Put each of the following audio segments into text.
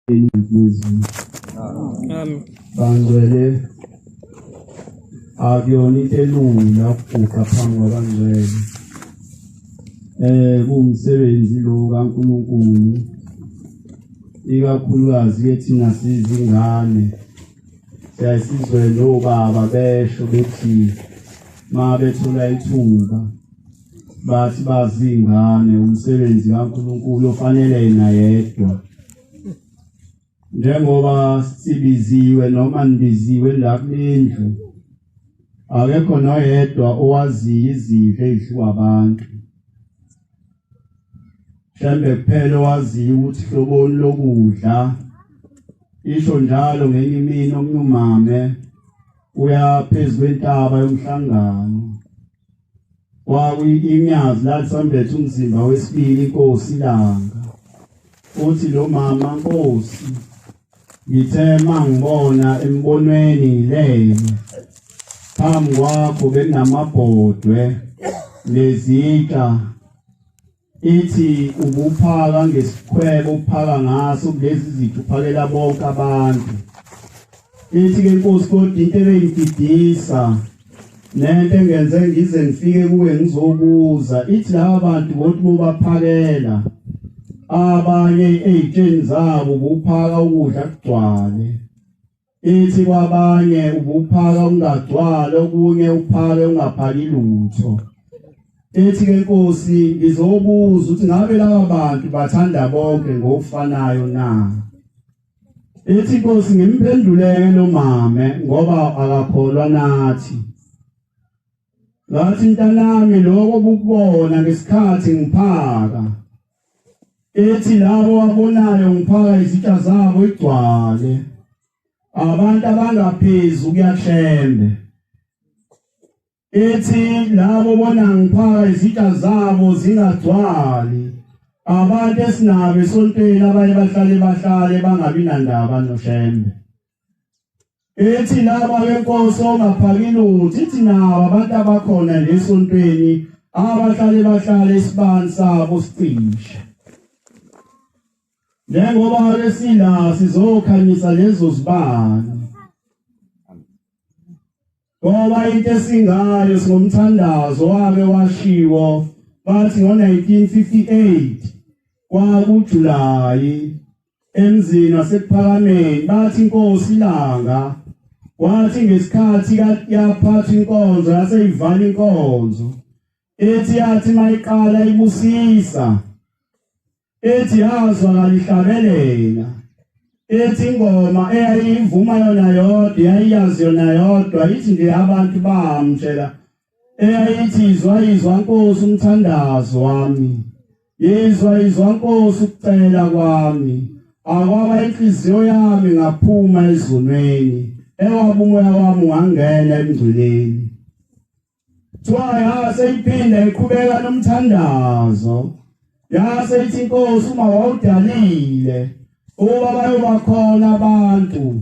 Amen. Bangcwele akuyona into elula ukuguqa phambi kwabangcwele. Kuwumsebenzi lo kaNkulunkulu. Ikakhulukazi ke thina sizingane. Siyasizwe nobaba besho bethi ma bethola ithuba bathi bazingane umsebenzi kaNkulunkulu ofanele yena yedwa. Njengoba sibiziwe noma nibiziwe la kulendlu akekho noyedwa owaziyo izifo ezidliwa abantu mhlambe kuphela owaziyo ukuthi hloboni lokudla isho njalo ngenye imini omunye umame uya phezu kwentaba yomhlangano Kwakuyi-inyazi lalisambethe umzimba wesibili inkosi ilanga. Uthi lo mama nkosi ngithe mangibona embonweni ngilele phambi kwakho bekunamabhodwe nezitsha ithi ubuphaka ngesikhwebo uphaka ngaso kulezi zithu uphakela bonke abantu ithi ke inkosi kodwa into ebeyingididisa nento engenze ngize ngifike kuwe ngizobuza ithi laba bantu kodwa ubaphakela abanye ey'tsheni zabo buphaka ukudla kugcwale ithi kwabanye ubuphaka ungagcwali okunye uphake ungaphaki lutho ethi ke Nkosi ngizobuza ukuthi ngabe laba bantu bathanda bonke ngokufanayo na ethi Nkosi ngimphenduleke lo mame ngoba akakholwa nathi ngathi mntanami lokho bukubona ngesikhathi ngiphaka ethi labo abonayo ngiphaka izitsha zabo igcwale abantu abangaphezu kuyathembe ethi labo bona ngiphaka izitsha zabo zingagcwali abantu esinabo esontweni abaye bahlale bahlale bangabi nandaba noshembe ethi laba benkosi ongaphaki lutho ithi nabo abantu abakhona nje esontweni abahlale bahlale isibani sabo sicishe njengoba ke sila sizokhanyisa lezo zibani ngoba into esingayo singomthandazo wake washiwo bathi ngo-1958 kwakuJulayi emzini wasekuphakameni bathi inkosi ilanga wathi ngesikhathi yaphatha inkonzo yaseyivala inkonzo ethi yathi mayiqala ibusisa ethi yazwakala ihlabelela ethi ingoma eyayivuma yona yodwa yayiyazi yona yodwa ithi nje abantu bamtshela eyayithi izwa izwa nkosi umthandazo wami yizwa izwa nkosi ukucela kwami akwaba inhliziyo yami ngaphuma ezonweni ewaba umoya wami wangena emngcweleni Kuthiwa yase iphinda iqhubeka nomthandazo yase ithi inkosi uma wawudalile ukuba bayoba khona abantu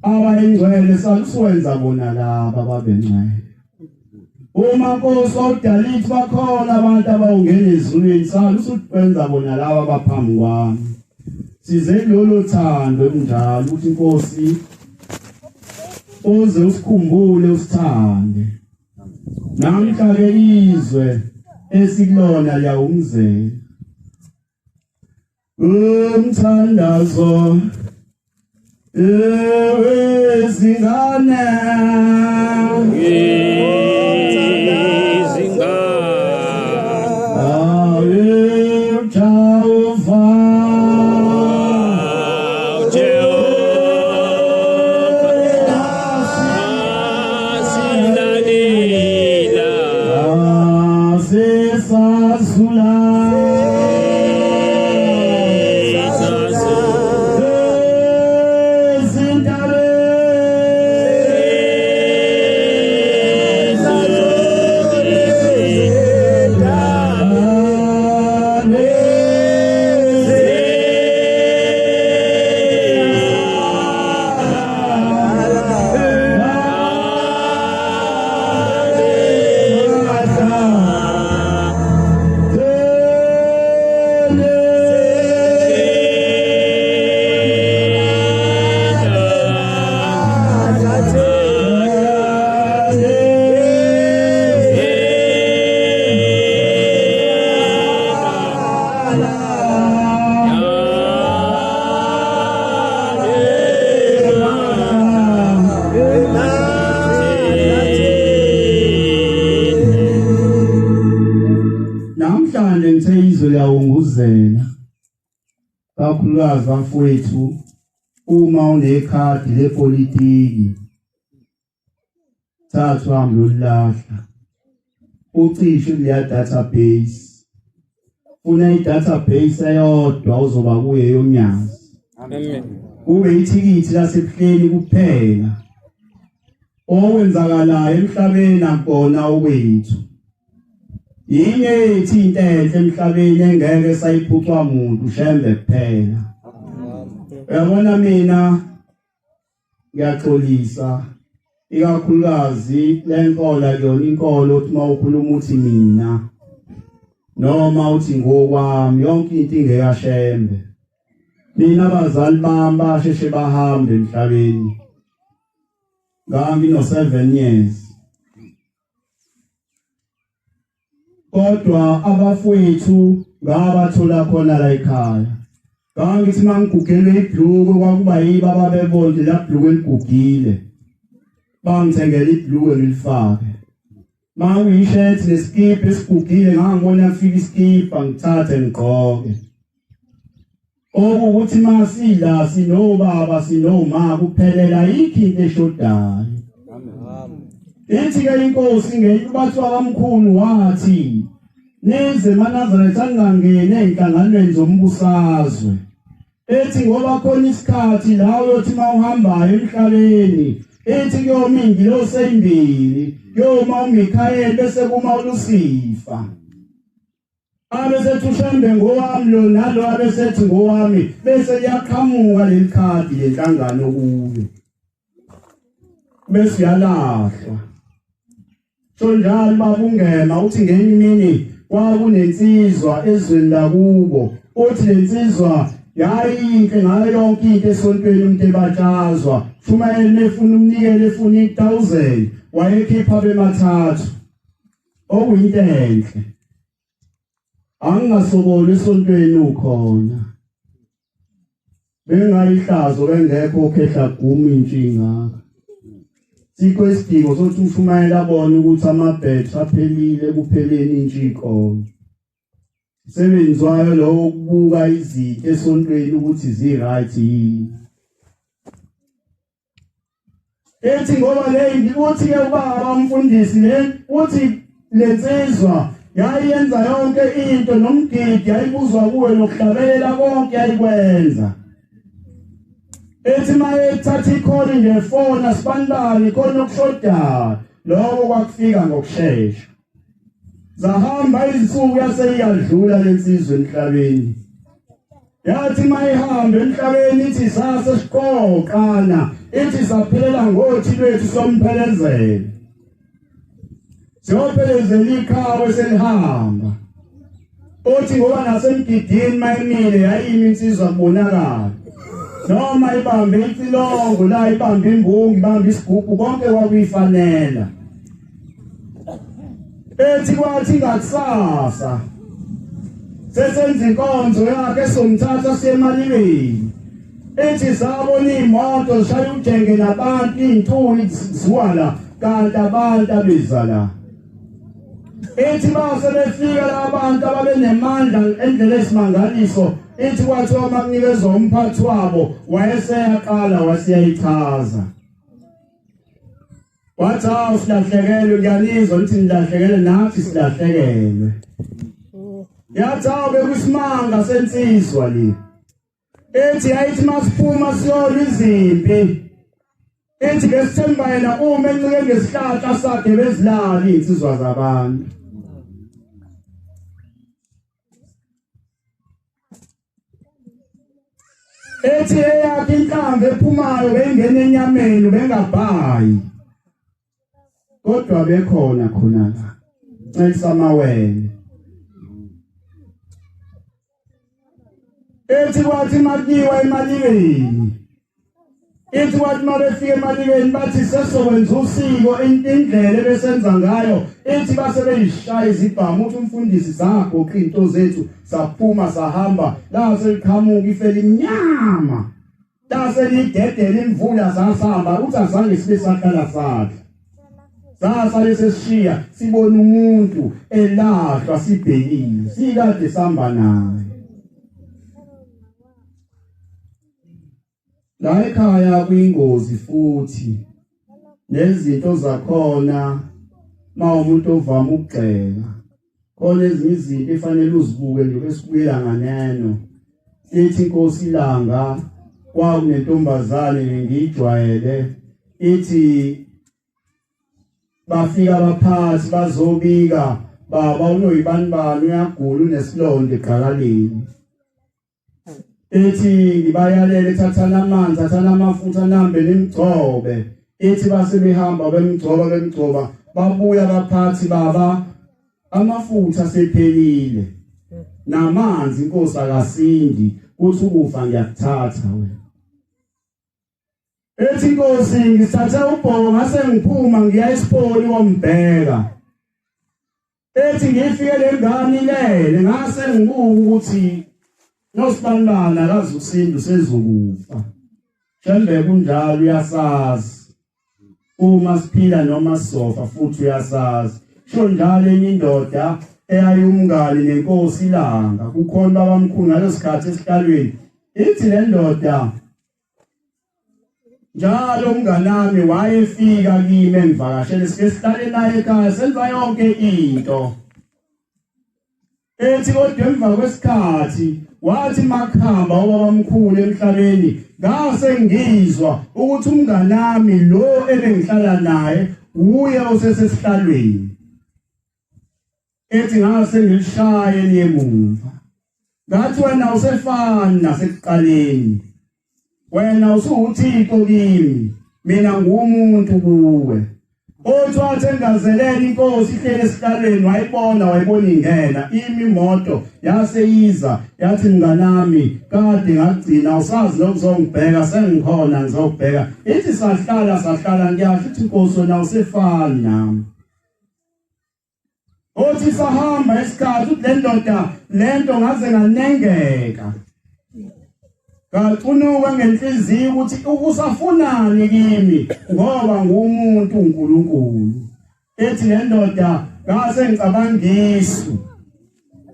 abayingcwele salusuwenza bona laba babengcwele uma nkosi wawudalile ukuthi bakhona abantu abawungena ezulwini salusuwenza bona laba baphambi kwami size kulolu thando olunjalo ukuthi inkosi uze usikhumbule usithande namhla ke izwe esikulona liyawumzela umthandazo ezingane Ngiyakugqugquzela kakhulukazi bafowethu uma unekhadi lepolitiki thatha uhambe uyolilahla ucishe kuleya database funa i-database eyodwa ozoba kuyo yonyazi Amen. Kube ithikithi lasebuhleni kuphela okwenzakalayo emhlabeni akubona okwethu yinye yethu into enhle emhlabeni engeke sayiphucwa muntu shembe kuphela uyabona mina ngiyaxolisa ikakhulukazi lenkolo kuyona inkolo uthi uma ukhuluma uthi mina noma uthi ngokwami yonke into ingeyashembe mina abazali bami basheshe bahamba emhlabeni ngangino 7 years kodwa abafowethu ngabathola khona la ekhaya ngangithi mangigugelwe ibhluku kwakuba yibo ababebonke la bhluku eligugile bangithengela ibhluku ngilifake mangiyishethi nesikibha esigugile ngangibona kufika isikibha ngithathe ngigqoke okuwukuthi masila sinobaba sinoma kuphelela ayikho into eshodayo ithi ke inkosi ngeyibathiwa kamkhulu wathi nize emaNazaretha ningangeni ezinhlanganweni zombusazwe ethi ngoba khona isikhathi la uyothi uma uhambayo emhlabeni ethi kuyoma ingilosi eyimbili kuyoma uMikhayeli bese kuma uLusifa abesethi ushembe ngowami lo nalo abesethi ngowami bese liyaqhamuka leli khadi lenhlangano kuyo bese uyalahlwa so njalo babungema uthi ngenye imini kwakunensizwa ezweni lakubo uthi lensizwa yayinhle ngayo yonke into esontweni umuntu ebatshazwa shumayeli efuna umnikelo efuna i-1000 wayekhipha bemathathu okuyinto enhle angingasoboli esontweni ukhona bengayihlazo bengekho okhehla gumi intshinga sikho isidingo sokuthi umshumayeli abone ukuthi amabhetri aphelile kupheleni intshiko umsebenzi wayo lowo ukubuka izinto esontweni ukuthi zi-right yini ethi ngoba le uthi ke ubaba umfundisi le uthi lensizwa yayenza yonke into nomgidi yayibuzwa kuwe nokuhlabelela konke yayikwenza ethi mayethatha ikholi ngefoni asibanibani khona okushodayo lokho kwakufika ngokushesha zahamba izinsuku yaseyiyadlula lensizwa emhlabeni yathi mayihamba emhlabeni ithi sase siqoqana ithi saphelela ngothi lwethu somphelezela siyophelezela iqhawe selihamba othi ngoba nasemgidini mayimile yayimi insizwa kubonakala noma ibambe icilongo la ibambe imbungu ibambe isigubhu konke kwakuyifanela ethi kwathi ngakusasa sesenza inkonzo yakhe somthatha siye emalibeni ethi sabona iy'moto zishaya ujenge nabantu iy'ntuli ziwa la kanti abantu abeza la ethi base befika labantu ababenemandla endlela esimangaliso ethi kwathiwa uma kunikezwa umphathi wabo wayeseyaqala waseyayichaza wathi hawu silahlekelwe ngiyanizwa ukuthi nilahlekelwe nathi silahlekelwe yathi hawu bekusimanga sensizwa le ethi yayithi masiphuma siyolwa izimpi ethi besithemba yena uma encike ngesihlahla sakhe bezilali iy'nsizwa zabantu ethi eyakhe inhlamvu ephumayo beyingena enyameni bengabhayi kodwa bekhona khona la ncelisa amawele ethi kwathi makuyiwa emalibeni ithi kwathi uma befika emalibeni bathi sesizokwenza usiko indlela ebesenza ngayo ithi base beyishaya izibhamu uthi umfundisi sagoqa izinto zethu saphuma sahamba la seliqhamuka ifeli imnyama lase lidedela imvula sasihamba uthi azange sibe sahlala sadla sasale sesishiya sibona umuntu elahlwa sibhekile sikade sihamba naye. La ekhaya kuyingozi futhi nezinto zakhona uma umuntu ovama ukugxeka khona ezinye izinto efanele uzibuke nje bese ubuyela nganeno. Ithi inkosi ilanga kwakunentombazane ngiyijwayele ithi bafika abaphathi bazobika baba unoyibanibani uyagula unesilonda eqhakaleni. Ethi ngibayalele thathani amanzi thathani amafutha nambe nimgcobe. Ethi base behamba bemgcoba bemgcoba babuya abaphathi baba amafutha sephelile namanzi inkosi akasindi kuthi ukufa ngiyakuthatha wena. Ethi inkosi ngithathe ubhongo ngase ngiphuma ngiya esipoli wombheka. Ethi ngifike le ngane ilele ngase ngibuka ukuthi nosibanibani akazusinda usezokufa. Shembe kunjalo uyasazi. Uma siphila noma sizofa futhi uyasazi. Sho njalo enye indoda eyayumngani nenkosi ilanga kukhona babamkhulu ngalesikhathi esihlalweni. Ithi le ndoda njalo umnganami wayefika kimi engivakashele sike sihlale naye ekhaya senza yonke into. Ethi kodwa emva kwesikhathi wathi makuhamba ubabamkhulu emhlabeni ngase ngizwa ukuthi umnganami lo ebengihlala naye uye osesesihlalweni. Ethi ngase ngilishaya eliyemuva ngathi wena usefani nasekuqaleni, wena usuwuthixo kimi, mina ngumuntu kuwe. Othi wathi engazelela inkosi ihleli esihlalweni wayibona wayibona ingena imi imoto yase iza yathi mnganami kade ngagcina usazi lokuzongibheka sengikhona ngizokubheka. Ithi sahlala sahlala ngiyasho ukuthi inkosi wena usefani nami. Othi sahamba isikhathi uthi le ndoda lento ngaze nganengeka. Ngacunuka ngenhliziyo ukuthi usafunani kimi ngoba ngumuntu uNkulunkulu. Ethi le ndoda ngase ngicabanga isu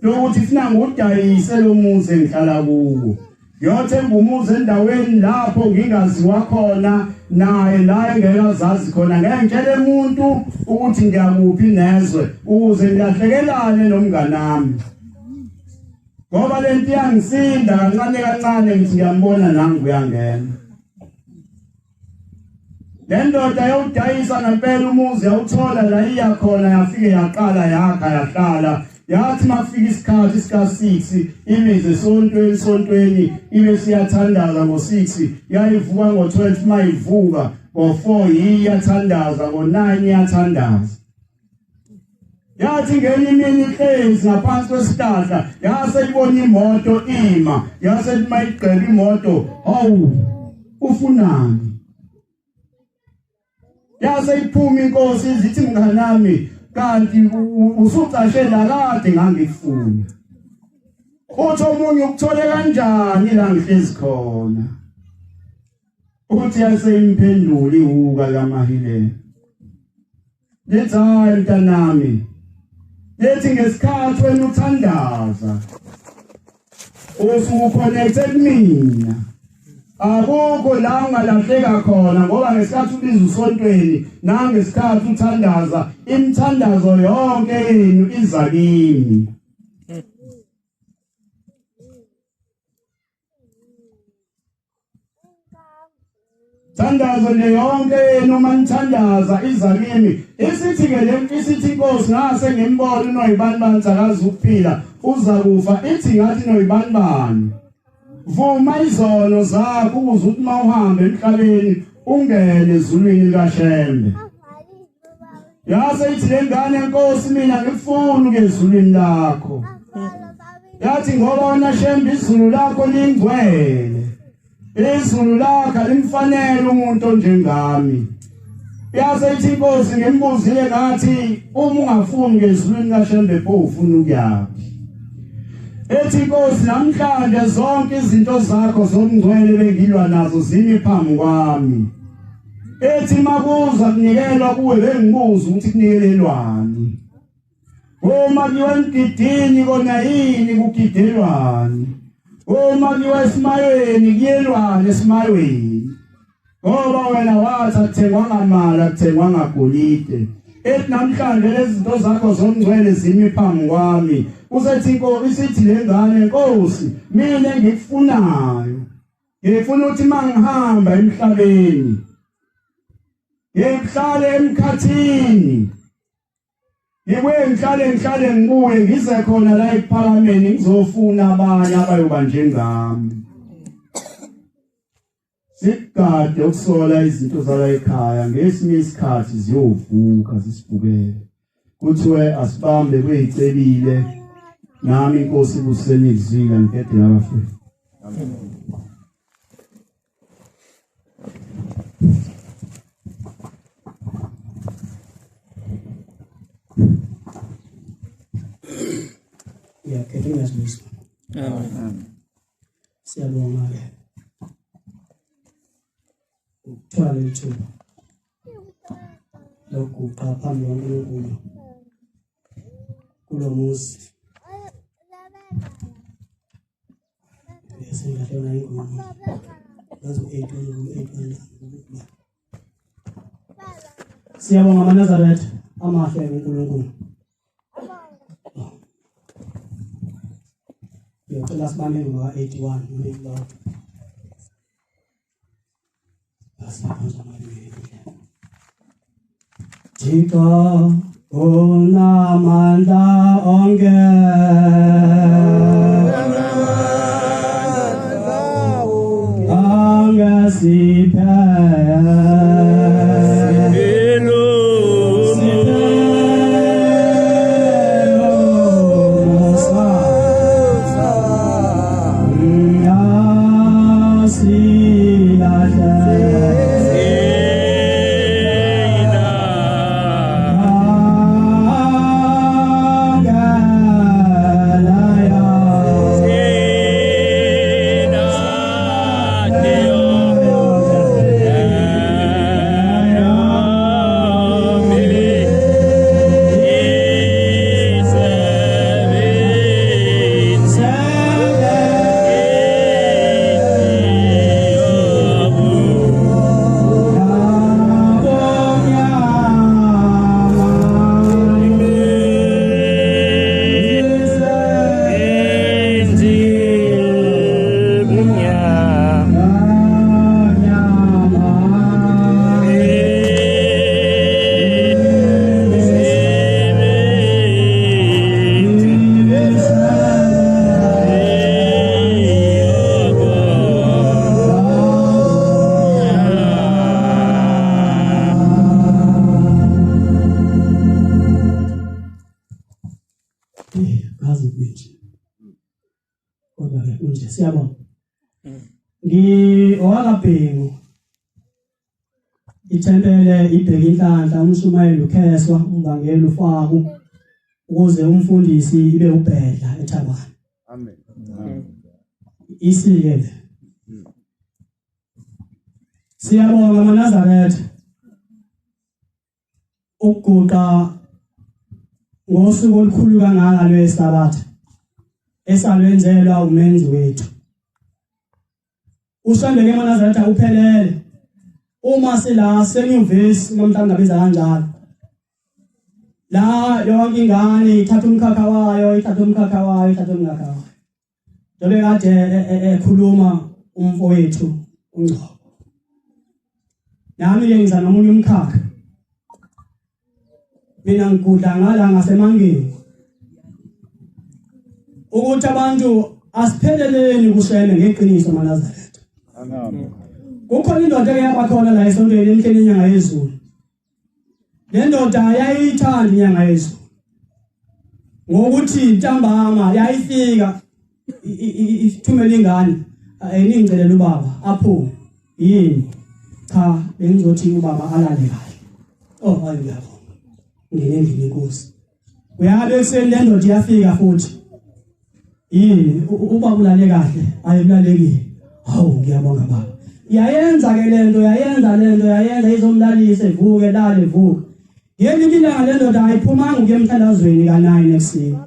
lokuthi funa ngudayise lo muzi engihlala kuwo. Ngiyothenga umuzi endaweni lapho ngingaziwa khona naye la engeke azazi khona ngeke ngitshele umuntu ukuthi ngiyakuphi nezwe ukuze ngilahlekelane nomnganami. Ngoba lento iyangisinda kancane kancane ngithi ngiyambona nangu uyangena. Le ndoda yawudayisa ngempela umuzi yawuthola la iya khona yafike yaqala yakha yahlala. Yathi makufika isikhathi sika-6 imize esontweni esontweni ibe siyathandaza ngo-6 yayivuka ngo-12 mayivuka ngo-4 iyathandaza ngo-9 iyathandaza. Yathi ngenye imini ihlezi ngaphansi kwesihlahla yase ibona imoto ima yase mayigqeba imoto hawu ufunani. Yase iphuma inkosi izithi mnganami kanti usucashe la kade ngangikufuna. Uthi omunye ukuthole kanjani la ngihlezi khona. Uthi yase imphendula ihuka lamahilela. Lithi hayi mntanami. Lithi ngesikhathi wena uthandaza usuke uconnecte kumina. Akukho la ungalahleka khona ngoba ngesikhathi ubiza usontweni nangesikhathi uthandaza imithandazo yonke yenu iza kimi. Thandazo nje yonke yenu uma nithandaza iza kimi. Isithi ke le isithi inkosi ngase ngimbone unoyibani bani akazi ukuphila uza kufa ithi ngathi noyibani bani. Vuma izono zakho ukuze uthi uma uhamba emhlabeni ungene ezulwini likaShembe. Yase ithi le ngane enkosi mina ngifuna ukuya ezulwini lakho. Yathi ngoba wena Shembe izulu lakho lingcwele. Izulu lakho alimfanele umuntu onjengami. Yase ithi inkosi ngimbuzile ngathi uma ungafuni ngezulwini kaShembe pho ufuna ukuyaphi? Ethi inkosi namhlanje zonke izinto zakho zobungcwele bengilwa nazo zimi phambi kwami. Ethi makuza kunikelwa kuwe bengibuza ukuthi kunikelelwani. Uma kuyiwa emgidini kona yini kugidelwani? Uma kuyiwa esimayweni kuyelwana esimayweni. Ngoba wena wathi akuthengwanga mali akuthengwanga golide. Ethi namhlanje lezi zinto zakho zomngcwele zimi phambi kwami. Usethi inkosi isithi le ngane Nkosi mina engikufunayo. Ngifuna ukuthi mangihamba emhlabeni ngihlale emkhathini ngibuye ngihlale ngihlale ngibuye ngize khona la ekuphakameni ngizofuna abanye abayoba njengami Sikade ukusola izinto zala ekhaya ngesinye isikhathi ziyovuka zisivukele. Kuthiwe asibambe kweyicebile nami inkosi kusenizila ngidede abafethu. Ngiyakhetha ngiyazibizwa. Amen. Siyabonga ke. Ukuthola leli thuba lokuguqa phambi kwaNkulunkulu kulo muzi. Esengahlona ingoma. Ngazi u-8 u-8 Siyabonga amaNazaretha amahle kuNkulunkulu. Ngiyocela sibambe ngoka-81 noma Thixo unamandla onke Ngazi kunje. Kodwa ke kunje siyabonga. Ngi owakabhengu. Ithempele ibheka inhlanhla umshumayeli ukheswa umvangeli ufaku ukuze umfundisi ibe ubhedla ethabani. Amen. Isike le. Siyabonga maNazaretha. Ukuguqa ngosuku olukhulu kangaka lweSabatha esalwenzelwa umenzi wethu. Ushembe ke maNazaretha uphelele. Uma sila senyuvesi uma mhlawumbe ngabiza kanjalo. La yonke ingane ithatha umkhakha wayo, ithatha umkhakha wayo, ithatha umkhakha wayo. Njengoba kade ekhuluma umfowethu uNgcobo. Nami ke ngiza nomunye umkhakha. Mina ngigudla ngala ngasemangeni. Ukuthi abantu asipheleleni kusheme ngeqiniso maNazaretha. Amen. Kukhona indoda eke yaba khona la esontweni emhleni inyanga yezulu. Le ndoda yayiyithanda inyanga yezulu. Ngokuthi ntambama yayifika ithumela ingane ayingicelela ubaba aphume yini cha bengizothi ubaba alale kahle oh hayi ngiyabonga ngene endlini inkosi uyabe ekuseni le ndoda iyafika futhi yini ubaba ulale kahle ayibulalekile hawu ngiyabonga baba yayenza ke lento yayenza lento yayenza izomlalisa evuke lale vuke ngelinye ilanga le ndoda ayiphumanga ukuya emthandazweni ka-9 ekuseni.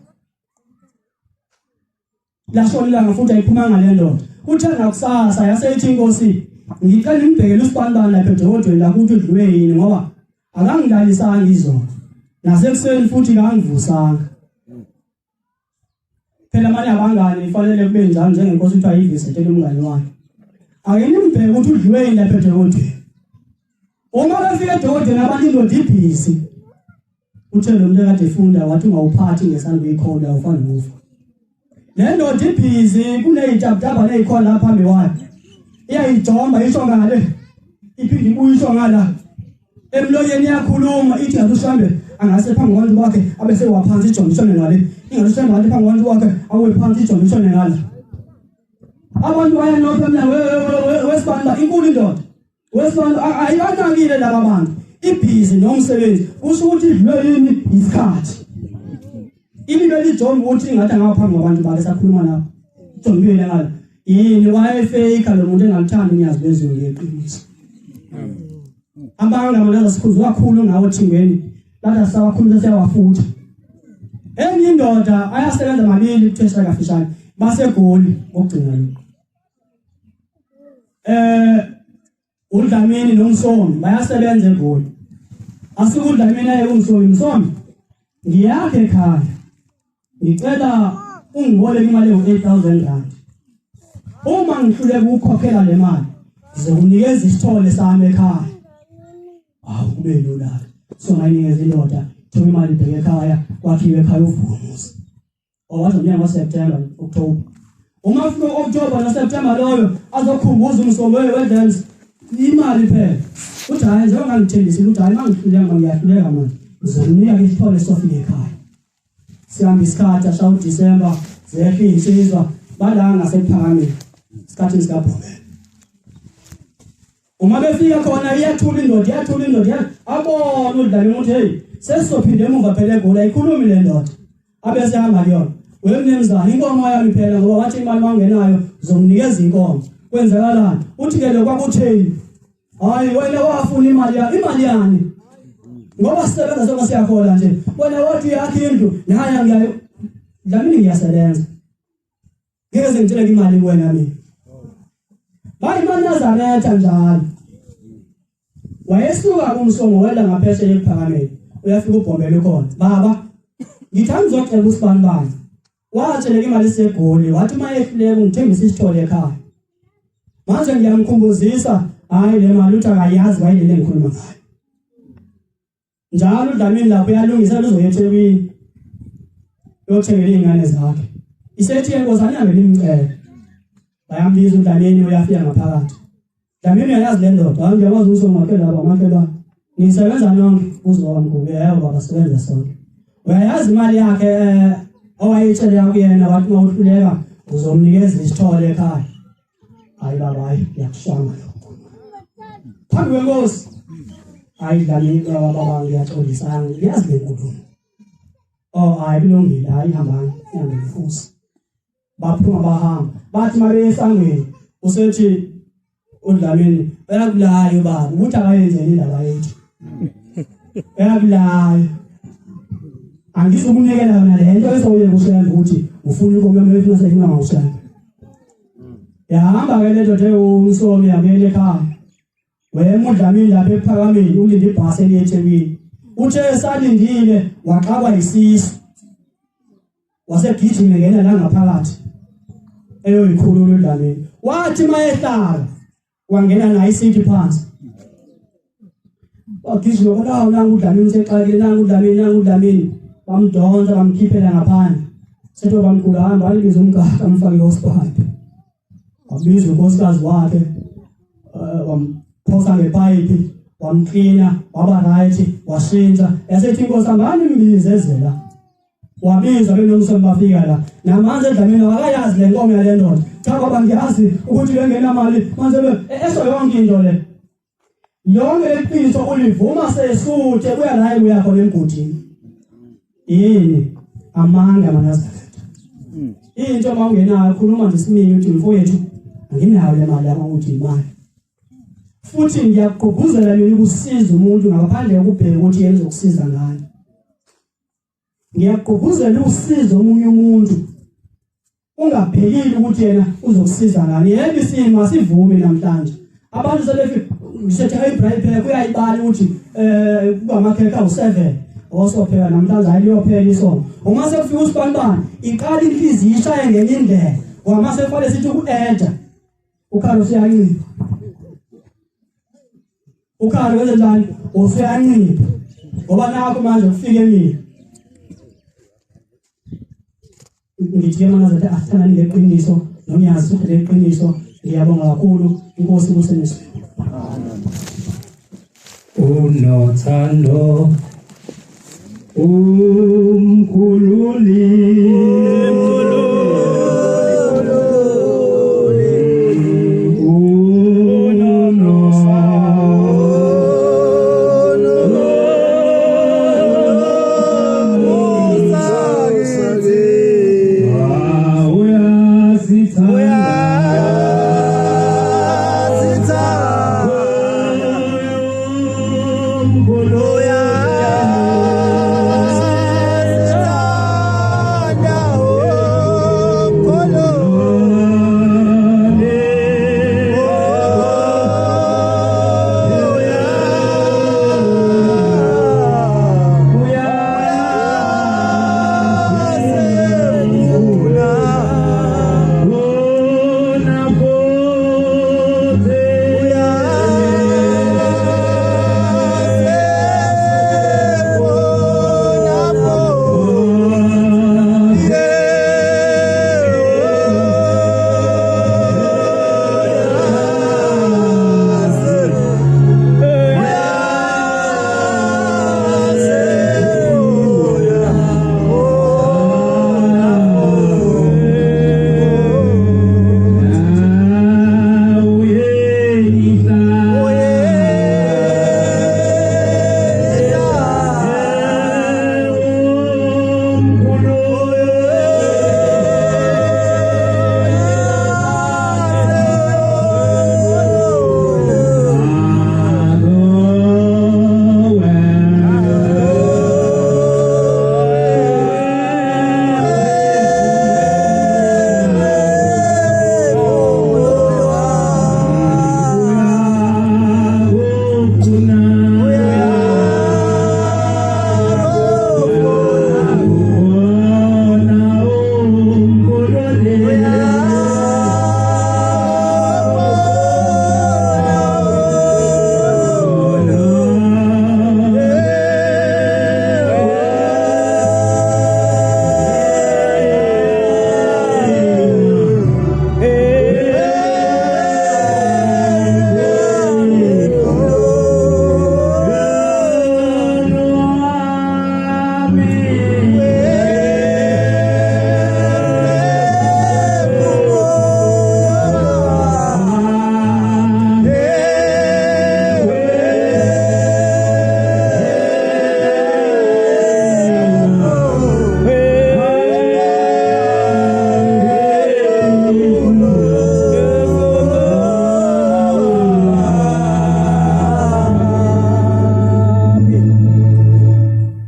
Lashona ilanga futhi ayiphumanga le ndoda. Uthe ngakusasa yaseyithi inkosi ngicela nibhekele usibanibani lapha edokodweni la ukuthi udliwe yini ngoba akangilalisanga izolo. Nasekuseni futhi kangivusanga. Phela manje abangani ifanele kube njalo njengenkosi kuthiwa yivisetele umngani wakhe. Ake nimbheke ukuthi udliwe yini lapha edokodweni. Uma befika edokodweni abantu indoda ibhizi. Uthe lo muntu ekade efunda wathi ungawuphathi ngesandla uyikholwa awufani nokufa. Le ndoda ibhizi kuney'tabutaba ney'khona lapha phambi kwayo. Iyayijomba isho ngale. Iphinde ibuye isho ngala. Emlonyeni iyakhuluma ithi ngathi uShambe angase phambi kwabantu bakhe abe sewaphansi ijombe ishone ngale. Ingathi uShambe ngathi phambi kwabantu bakhe awe phansi ijombe ishone ngala. Abantu bayanotha emnyango wesibani inkulu indoda. Wesibani ayibanakile laba bantu. Ibhizi nomsebenzi kusho ukuthi idlwe yini isikhathi. Ilibe lijonga ukuthi ingathi angaba phambi kwabantu bakhe sakhuluma nabo. Ijombile ngalo. Yini wayefake lo muntu engalithandi unyazi lwezulu ngeqiniso. Abanga manje sikhuzwa kakhulu ngawo thingweni. Bathi asawakhuluma siyawafutha. Enye indoda ayasebenza mabili kuthesha kafishane baseGoli ngokugcina lokho. uDlamini noMsomi bayasebenza eGoli. Asuke uDlamini aye kuMsomi, Msomi ngiyakhe ekhaya. Ngicela ungiboleke imali ewu-8000 rand. Uma ngihluleka ukukhokhela le mali, ngizokunikeza isithole sami ekhaya. Hawu kube lula. So ngayinikeza indoda, thola imali ibheke ekhaya, kwakhiwe ekhaya uvuka umuzi. Owazi umnyaka waSeptember, October. Uma fika October noSeptember loyo azokhumbuza umsomo wedance imali phela. Uthi hayi njengoba ngangithembisile ukuthi hayi mangihluleka ngiyahluleka manje. Ngizokunika isithole sofika ekhaya. Sihamba isikhathi ashaya uDecember zehla iy'nsizwa bala ngasekuphakameni isikhathini sikabhomela. Uma befika khona iyathula indoda iyathula indoda abona uDlamini ukuthi hey sesizophinde emuva phela eGoli ayikhulumi le ndoda abese hamba kuyona wemnumzane inkomo yami phela ngoba wathi imali wangenayo zokunikeza inkomo kwenzakalani uthi ke lokwakutheni hayi wena wafuna imali ya imali yani ngoba sisebenza sonke siyakhola nje wena wathi yakhe indlu naye ngiyayo Dlamini ngiyasebenza ngeke sengitshele imali kuwena mina bayi maNazaretha njalo wayesuka kumsongo wela ngaphesheya ekuphakameni uyafika ubhombela ukhona baba ngithi angizocela usibani bani watsheleka imali isegoli wathi uma ehluleka ungithengisa isithole ekhaya manje ngiyamkhumbuzisa hayi le mali uthi akayazi wayilele ngikhuluma ngayo Njalo uDlamini lapho uyalungisa uzoya eThekwini. Uyothengela izingane zakhe. Isethi yenkosi anihambe nimcele. Bayambiza uDlamini uyafika ngaphakathi. Dlamini uyayazi le ndoda, hayi ngiyakwazi ukuthi lapha umakhelwane. Nisebenza nonke uzoba mkhulu, yebo baba sebenza sonke. Uyayazi imali yakhe eh, owayitshele kuyena wathi uma uhluleka uzomnikeza isithole ekhaya. Hayi baba hayi ngiyakushanga lokho. Phambi kwenkosi. Hayi dlani baba baba ngiyaxolisa ngiyazi le nkulumo. Oh hayi kulungile hayi hambani ihambe nenkosi. Baphuma bahamba bathi mabe esangweni usethi uDlamini uyakulaya ubaba ukuthi akayenzeni indaba yethu. Uyakulaya. Angizukunikela yona le nto esoye kushembe ukuthi ufuna inkomo yami efuna seyifuna ngawushembe. Yahamba ke le ndoda ewumsomi yabuyela ekhaya. Wema uDlamini lapha ekuphakameni ulinde ibhasi eliye eThekwini. Uthe esalindile waxakwa yisisu. Wasegijima ngena la ngaphakathi. Eyoyikhulula uDlamini. Wathi mayehlala wangena naye isithi phansi. Wagijima kodwa nangu uDlamini usexakile nangu uDlamini nangu uDlamini. Bamdonsa bamkhiphela ngaphandle. Sethu bamkhulu hamba alibiza umkakhe amfake hospital. Wabiza unkosikazi wakhe eh, wamphosa ngepayipi wamklina waba right washintsha yasethi inkosi hambani mbize ezela wabizwa benomsweni bafika la namanje edlamini akayazi le nkomo yale ndoda cha baba ngiyazi ukuthi bengenamali manje eso yonke into le yonke leqiniso ulivuma sesuthe kuya la kuya khona emgodini yini amanga manazaretha into uma ungenayo khuluma nje isimini uthi mfowethu anginayo le mali yami uthi imali futhi ngiyakugqugquzela mina ukusiza umuntu ngaphandle kokubheka ukuthi yena uzokusiza ngani ngiyakugqugquzela usizo omunye umuntu. Ungabhekile ukuthi yena uzokusiza ngani. Yebo isimo asivumi namhlanje. Abantu sebefika ngishethe ibraai pack uyayibala ukuthi eh kungamakhekhe awu7 osopheka namhlanje ayiyophela isonto. Uma sekufika usibanibani iqala inhliziyo ishaye ngenye indlela. Ngoba mase kufanele sithi uku-eda ukhalo usuyancipha. Ukhalo wenze njani? Usuyancipha. Ngoba nakho manje kufike mina. Ngithi ke mana zathi asithandani ngeqiniso nonyazi ukuthi leqiniso ngiyabonga kakhulu inkosi kuseniswe. Unothando umkhululi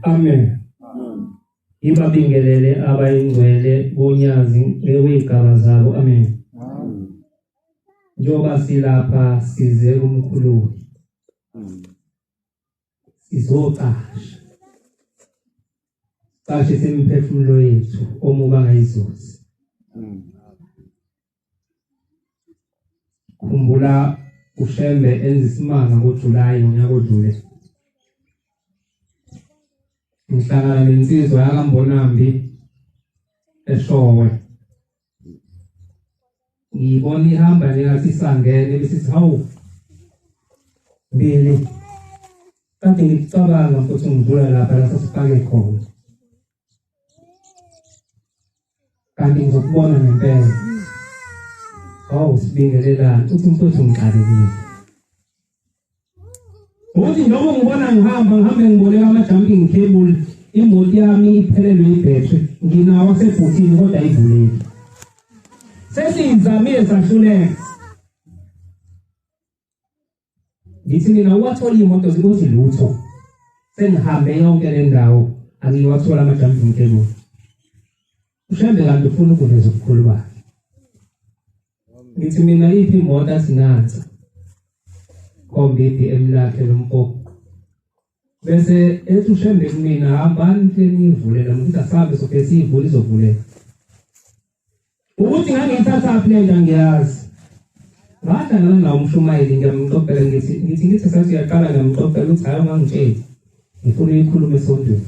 Amen. Ibabingelele abayingcwele bonyazi ngekwey'gaba zabo. Amen. Njengoba silapha size kumkhululi. Sizocasha. Cashise imiphefumulo yethu omubi angayizuzi. Khumbula uShembe enza isimanga ngoJulayi ngonyaka odlule. Ngihlangana nensizwa yakaMbonambi eShowe. Ngiyibona ihamba njengathi isangene bese ithi hawu Mbili kade ngikucabanga futhi ngidlula lapha la sasifake khona. Kanti ngizokubona ngempela. Hawu sibingelelani uthi mfowethu ngixakekile. Uthi noma ngibona ngihamba ngihambe ngiboleka ama-jumping cable imoto yami iphelelwe ibhethri nginawo asebhuthini kodwa ayivuleki. Sesiyizamile sahluleka. Ngithi mina uwathola iy'moto zikuthi lutho. Sengihambe yonke le ndawo angiwathola ama-jumping cable. Ushembe kanti ufuna ukuveza ubukhulu bakhe. Ngithi mina iphi imoto athi nansi. Kombi i-BM lakhe lompopo. Bese ethi ushembe kumina hambani nifike niyivule nami ngithi asihambe sofike siyivule izovuleka. Ukuthi ngangiyithathaphi le nto angiyazi. Ngahlangana nawo umshumayeli ngiyamxoxela ngithi ngithi ngithi sathi uyaqala ngiyamxoxela ukuthi hhayi ungangitsheli ngifuna uyikhulume esontweni.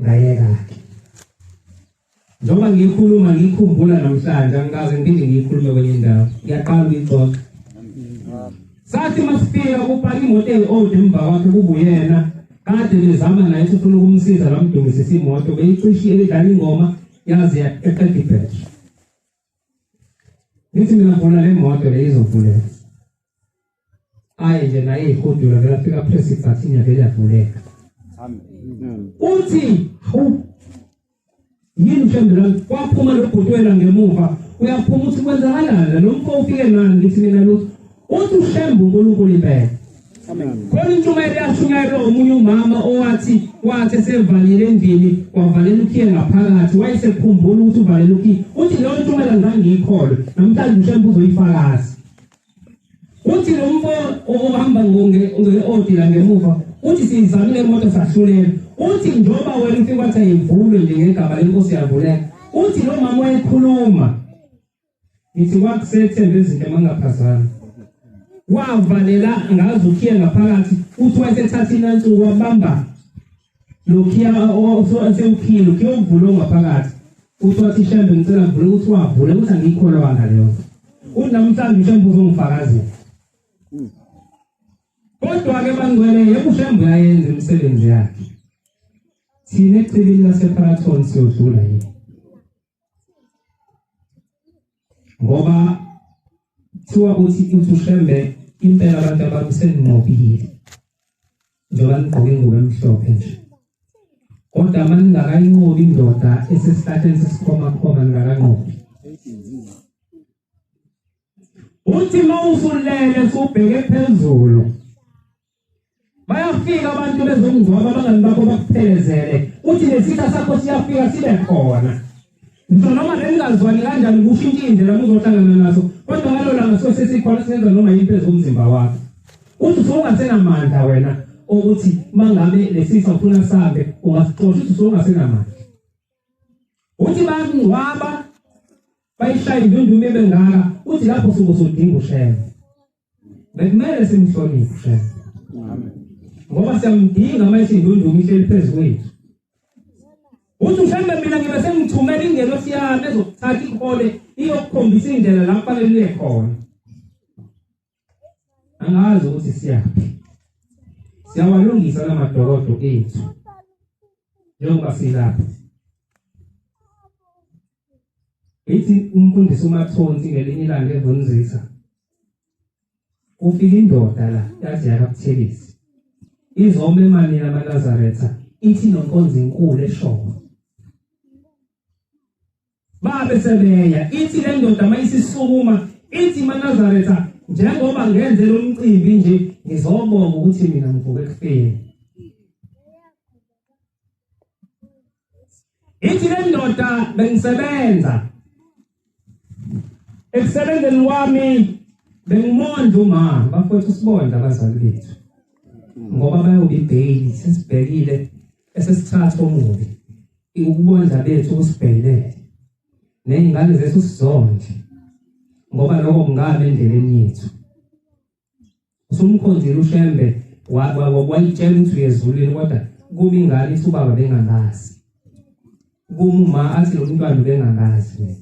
Ngayeka-ke. Njengoba ngiyikhuluma ngiyikhumbula namhlanje angikaze ngiphinde ngiyikhulume kwenye indawo. Ngiyaqala ukuyixoxa. Sathi masifika kupaka imoto eyi-old emva kwakhe kubuyena kade bezama naye ukuthi ufuna ukumsiza bamdumisisa imoto beyicishe idlala ingoma yaze yaqeda ibhetri. Ngithi mina ngibona le moto le izovuleka. Ayi nje naye ihudula vele afika press ibhathini yavele yavuleka. Amen. Uthi hawu yini mhlawumbe la kwaphuma lo bhuti wena ngemuva uyaphuma uthi kwenzakalani lo mfo ufike nani ngithi mina lutho uthi ushembe uNkulunkulu impela Khona intshumayelo yashunyayelwa omunye umama owathi wathi esevalile endlini wavalela ukhiye ngaphakathi wayesekhumbula ukuthi uvalele ukhiye uthi leyo ntshumayelo ngangiyikholwe namhlanje mhlawumbe uzoyifakaza uthi lo mfo ohamba nge-odi la ngemuva uthi siyizamile imoto sahluleka uthi njengoba wena ufike wathi ayivulwe nje ngegama lenkosi yavuleka uthi lo mama wayekhuluma Ngithi kwakusethemba izinto mangaphazami. Wavalela ngazi ukhiye ngaphakathi uthi wayesethatha inansuku wabamba lokhiya osewukhile ukhiye ukuvula ongaphakathi uthi wathi shembe ngicela ngivule ukuthi wavule ukuthi angiyikholwanga leyo uthi namhlanje ushembe uzongifakazela kodwa-ke bangcwele yebo ushembe uyayenza imisebenzi yakhe thina echibini laseparaton siyodlula yini ngoba kuthiwa uthi uthi ushembe impela abantu abami seninqobile njengoba nigqoke ingubo emhlophe nje kodwa uma ningakayinqobi indoda esesihlahleni sesikhomakhoma ningakanqobi uthi uma usulele subheke phezulu Bayafika abantu bezongcwaba abangani bakho bakuphelezele. Uthi nesitha sakho siyafika sibe khona. Ngisho noma beningazwani kanjani kushintsha indlela muzohlangana naso kodwa ngalo langa suke sesikhona senza noma yini phezu komzimba wakho. Uthi usungasenamandla wena ukuthi mangabe lesisa ufuna sambe ungasixosha uthi usungasenamandla. Uthi bayakungcwaba bayishaya indundume ebengaka uthi lapho suke usudinga ushembe. Bekumele simhloniphe uShembe. Ngoba siyamdinga uma isindunduma ihleli phezu kwethu. Uthi uShembe mina ngibe sengithumela ingelosi yami ezokuthatha ihole iyokukhombisa indlela la kufanele uye khona. Angazi ukuthi siyaphi. Siyawalungisa lamadokodo ethu. Njengoba silapha. Ithi umfundisi uMathonsi ngelinye ilanga evunzisa kufika indoda la yathi yakabuthelezi izoma emanini amaNazaretha ithi nonkonzo inkulu eshoyo babe sebeya ithi le ndoda mayisisukuma ithi maNazaretha njengoba ngenze lo mcimbi nje ngizobonga ukuthi mina ngivuke ekufeni Ithi le ndoda bengisebenza ekusebenzeni kwami bengimondla uma bafowethu sibondla abazali bethu ngoba bayobe ibheyili sesibhekile esesithatha omubi ukubondla bethu kusibhekele ney'ngane zethu sizondle ngoba lokho kungaba endleleni yethu Usumkhonzile uShembe wayitshela ukuthi uyezulwini kodwa kuma ingane ithi ubaba bengangazi. Kuma uma athi lo mntwana ubengangazi mina.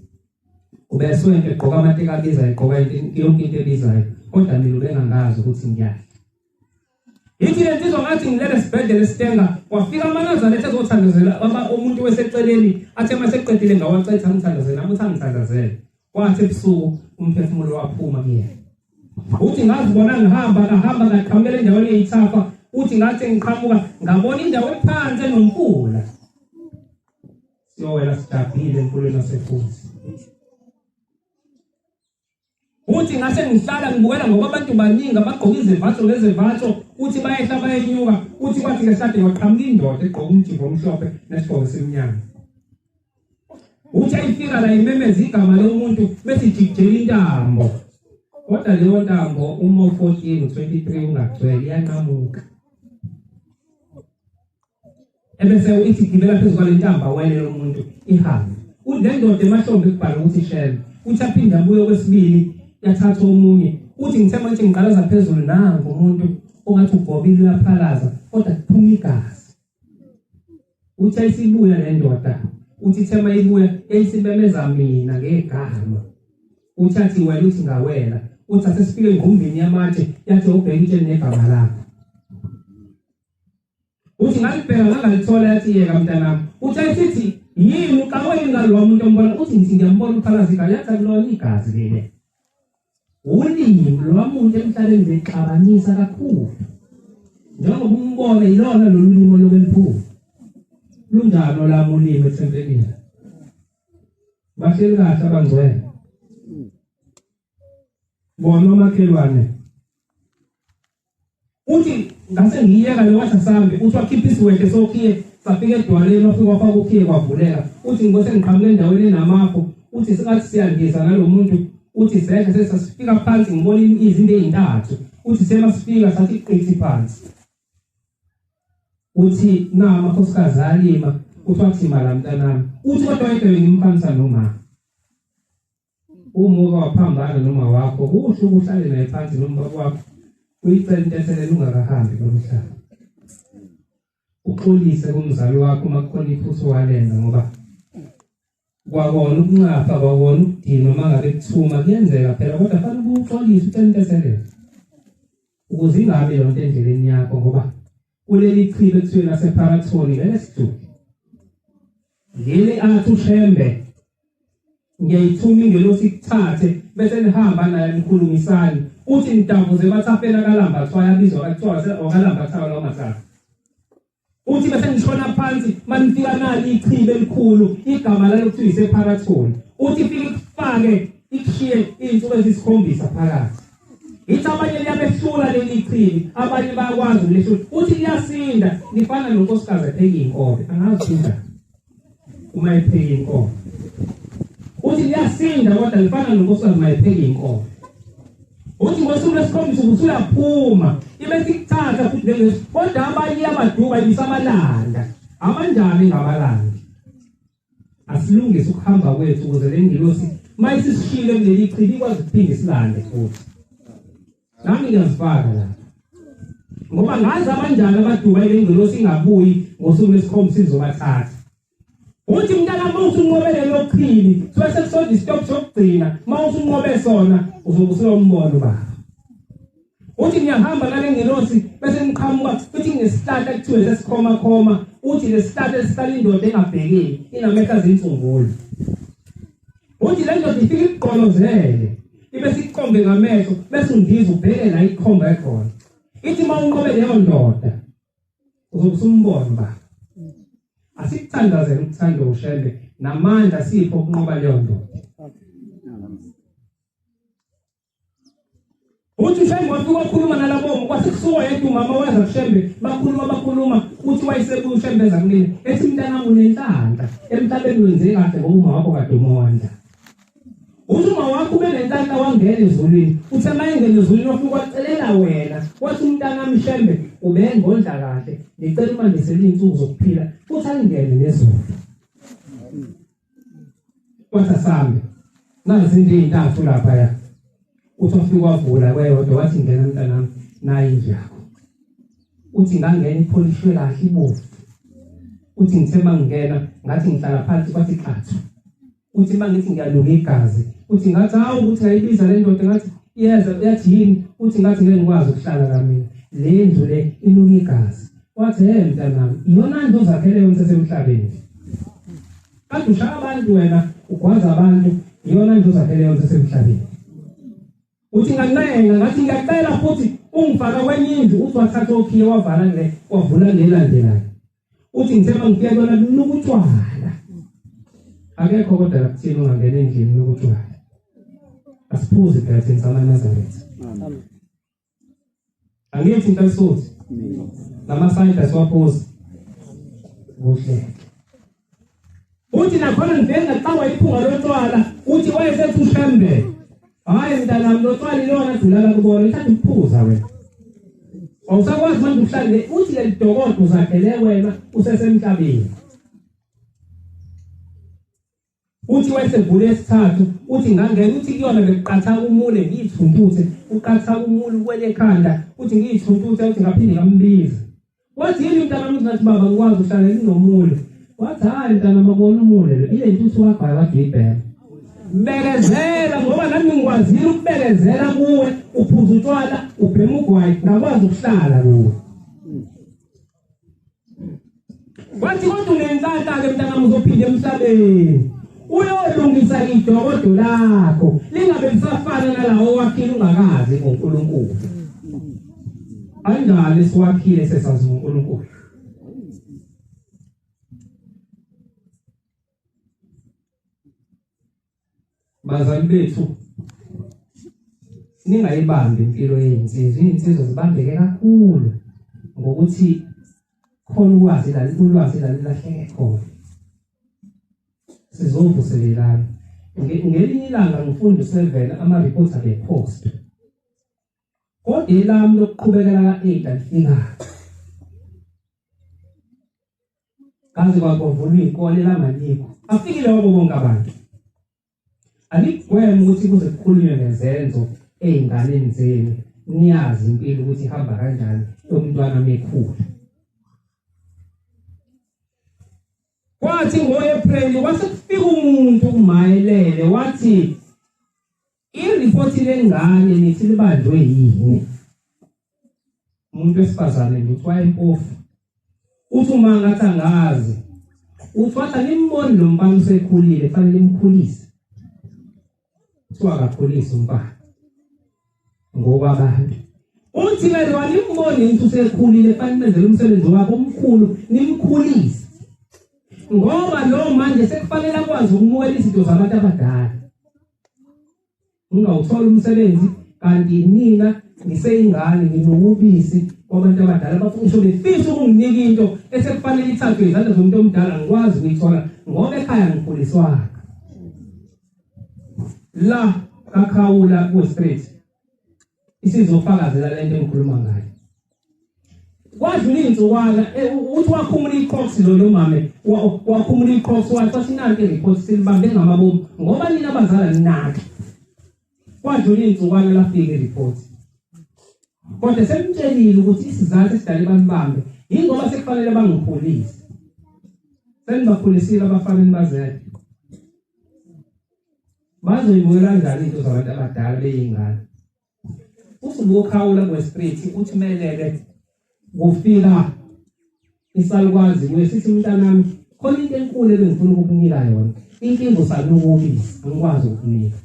Ubeswente egqoka amateki abizayo egqoka yonke into ebizayo kodwa mina ubengangazi ukuthi ngiyadla. Ithi le nsizwa ngathi ngilele esibhedlela esitenga kwafika amaNazaretha ezothandazela umuntu weseceleni athe uma seqedile ngawacetha angithandazele nami uthi angithandazele. Kwathi ebusuku umphefumulo waphuma kuyena. Uthi ngazibona ngihamba ngahamba ngaqhamukela endaweni eyithafa uthi ngathi ngiqhamuka ngabona indawo ephansi enomfula. Siyowela sijabhile emfuleni waseFuzi. Uthi ngase ngihlala ngibukela ngoba abantu baningi abagqoka izivatho ngezivatho uthi bayehla bayenyuka uthi kwathi ngehlade kwaqhamuka indoda egqoka umjivo omhlophe nesigqoko esimnyama. Uthi ayifika la imemeza igama lomuntu bese ijikijela intambo. Kodwa leyo ntambo uma u-14 u-23 ungagcwele iyanqamuka. Ebese ithi gibela phezu kwale ntambo awele lo muntu ihambe. Uthi le ndoda emahlombe kubhala ukuthi shell. Uthi aphinde abuye okwesibili yathatha omunye. Uthi ngithe manje ngiqalaza phezulu nangu umuntu ongathi ugobile uyaphalaza kodwa kuphuma igazi. Uthi ayisibuya le ndoda uthi ithema ibuya yayisimemeza mina ngegama uthi athi wena uthi ngawela uthi asesifike engumbini yamatshe yathi ubheke itshe negama lakho uthi ngalibheka ngangalithola yathi yeka mntanami uthi ayisithi yini uqhawe yini ngalowa muntu ombona uthi ngithi ngiyambona uphalaza igazi yathi akulona igazi leli Ulimi lwamuntu emhlabeni bexabanisa kakhulu. Njengoba umbona yilona lolu limi olokweliphuma. Lunjani olami ulimi ethempelini? Bahleli kahle abangcwele. Bona omakhelwane Uthi ngase ngiyeka le wathi asambe uthi wakhipha isiwede sokhiye safika edwaleni wafika wafaka ukhiye kwavuleka uthi ngose ngiqhamuke endaweni enamafu uthi singathi siyandiza nalo muntu uthi sehla sesifika phansi ngibona izinto ezintathu uthi sema sifika sathi qithi phansi uthi na amakhosikazi alima uthi wathi mala mntanami uthi kodwa yedwa ngimfanisa nomama Uma uke waphambana noma wakho kuhle ukuhlale naye phansi noma ubaba wakho uyicela intethelelo ungakahambi lomhlaba. Uxolise kumzali wakho uma kukhona iphutha owalenza ngoba kwakona ukunxapha kwakona ukudinwa uma ngabe kuthuma kuyenzeka phela kodwa fanele ubuxolise ucela intethelelo ukuze ingabi yonke endleleni yakho ngoba kuleli chibi ekuthiwe lasePharathoni lele siduku leli athi uShembe ngiyayithuma ingelosi ikuthathe bese nihamba naye nikhulumisane uthi nidavuze bathafela kalamba kuthiwa yabizwa kuthiwa wakalamba kuthiwa lawo mathafa uthi bese nishona phansi manifika nali ichibi elikhulu igama lalo kuthiwa isepharathoni uthi ifike ikufake ikushiye iy'nsuku ezisikhombisa phakathi ithi abanye liyabehlula leli chibi abanye bayakwazi ukulehlula uthi liyasinda lifana nonkosikazi epheka iy'nkobe angazi kunjani uma epheka inkomo uthi liyasinda kodwa lifana nonkosikazi uma epheka inkomo uthi ngosuku lwesikhombisa ukuthi uyaphuma ibe sikuthatha futhi lengesi kodwa abanye iyabaduka ibisabalanda abanjani ngabalandi asilungise ukuhamba kwethu ukuze le ngilosi uma isisishile kuleli chibi ikwazi ukuphinde isilande futhi nami ngiyazifaka la ngoba ngazi abanjani abaduka ile ngilosi ingabuyi ngosuku lwesikhombisa izobathatha uthi mntana uma usunqobe lelo chibi suke sekusodwa isitophu sokugcina uma usunqobe sona uzobe usuyombona ubaba uthi ngiyahamba nale ngelosi bese ngiqhamuka futhi nginesihlahla kuthiwe sesikhoma khoma uthi lesihlahla esihlala indoda engabhekile inamehlo azinsungulo Uthi le ndoda ifike ikugqolozele ibe sikukhombe ngamehlo bese undiza ubheke la ikhomba ekhona. Ithi uma unqobe leyo ndoda uzobe usumbona ba. Asikuthandazele ukuthanda uShembe namandla sipho ukunqoba leyo ndoda. Uthi uShembe wafika wakhuluma nalabo kwase kusuka yedwa umama weza kuShembe bakhuluma bakhuluma uthi wayesebuya uShembe eza kumina ethi mntanami unenhlanhla emhlabeni wenze kahle ngoba uma wakho kade umondla uthi uma wakho ube nenhlanhla wangena ezulwini uthe uma engena ezulwini wafika wacelela wena wathi umntanami Shembe ubengondla kahle ngicela umandisele iy'nsuku zokuphila futhi alingene nezulu Kwathi asambe. Nazi into ey'ntathu laphaya. Uthi wafika wavula kweyodwa wathi ngena mntanami nayi indlu yakho. Uthi ngangena ipholishwe kahle ibovu. Uthi ngithe mangingena ngathi ngihlala phansi kwathi xathu. Uthi mangithi ngiyaluka igazi. Uthi ngathi hawu ukuthi ngayibiza le ndoda ngathi iyeza yathi yini uthi ngathi ngeke ngikwazi ukuhlala la mina. Le ndlu le inuka igazi. Wathi hey mntanami iyona nto ozakhele yona sesemhlabeni. Kade ushaya abantu wena ugwaza abantu iyona nto ozakhele yona sesemhlabeni. Uthi ngancenga ngathi ngiyacela futhi ungifaka kwenye indlu uthi wathatha okhiye wavala le wavula le landelayo. Uthi ngithe mangifika kuyona kunuka utshwala. Akekho kodwa la kuthina ungangena endlini kunuka utshwala. Asiphuzi phela thina samaNazaretha. Amen. Angithi inhlansuthi. Namasayida siwaphuza. Kuhle. Uthi nakhona ngifike ngaqawa iphunga lotshwala, uthi wayesethi uShembe, hhayi mntanami lo tshwala ilona dulala kubona, ithatha ukuphuza wena. Awusakwazi manje ukuhlale, uthi leli dokodo uzakhele wena usesemhlabeni. Uthi wayesevule esithathu, uthi ngangena, uthi kuyona bekuqatha umule ngiyithuntuthe, uqatha umule uwele ekhanda, uthi ngiyithuntuthe, uthi ngaphinde ngambiza. Wathi yini mntanami ngathi baba ngikwazi uhlale nginomule. Wathi hayi mntanami akubona umule lo, ile ntuthu wabhayi wagibhela. Bekezela ngoba nami ngikwazile ukubekezela kuwe, uphuza utshwala, ubhema ugwayi, ngakwazi ukuhlala kuwe. Wathi kodwa unenhlanhla-ke mntanami uzophinda emhlabeni. Uyolungisa idokodo lakho lingabe lisafana nalawo owakhile ungakazi ngoNkulunkulu. Kanjani siwakhile sesazi ngoNkulunkulu? Bazali bethu ningayibambi impilo yezinsizwa, izinsizwa zibambeke kakhulu ngokuthi khona ukwazi la ulwazi la lilahleke khona. Sizovuselelana. Ngelinye ilanga ngifunda u-7 ama-reports abepost. Kodwa elami lokuqhubekela ka-8 alifikanga. Kaze kwakovulwa iy'kole langalikho. Afikile wabo bonke abantu. Anikugweme ukuthi kuze kukhulunywe ngezenzo ey'nganeni zenu. Niyazi impilo ukuthi ihamba kanjani yomntwana mekhula. Kwathi ngo-April kwase kufika umuntu kumayelele wathi iripoti lengane nithi libanjwe yini? Umuntu wesifazane nje uthi wayempofu. Uthi uma ngathi angazi. Uthi wathi animboni lo mfana usekhulile kufanele imkhulise. Kuthiwa akakhulise umfana. Ngokwabantu. Uthi ke lo animboni ukuthi usekhulile kufanele menzele umsebenzi wakhe omkhulu nimkhulise. Ngoba lo manje sekufanele akwazi ukumukela izinto zabantu abadala. Ngingawuthola umsebenzi kanti nina ngiseyingane nginokubisi kwabantu abadala bafuna ngisho befisa ukunginika into esekufanele ithathwe izandla zomuntu omdala ngikwazi ukuyithola ngoba ekhaya ngikhuliswanga la kakhawula ku-street isizofakazela lento engikhuluma ngayo kwadlula iy'nsukwana eh, uthi wakhumula i-crocs lo lo mame wakhumula i-crocs wathi wathi nanti i-report silibambe ngamabomu ngoba nina abazala ninaki kwadlula iy'nsukwana lafika i-report kodwa semtshelile ukuthi isizathu esidale banibambe yingoba sekufanele bangikhulise senibakhulisile abafana nibazele Bazoyibukela kanjani into zabantu abadala beyingane? Usubukhawula kwe-street uthi melele kufika isalukwazi kuye sithi mntanami khona into enkulu ebengifuna ukukunika yona inkinga usanuka ubisi angikwazi ukukunika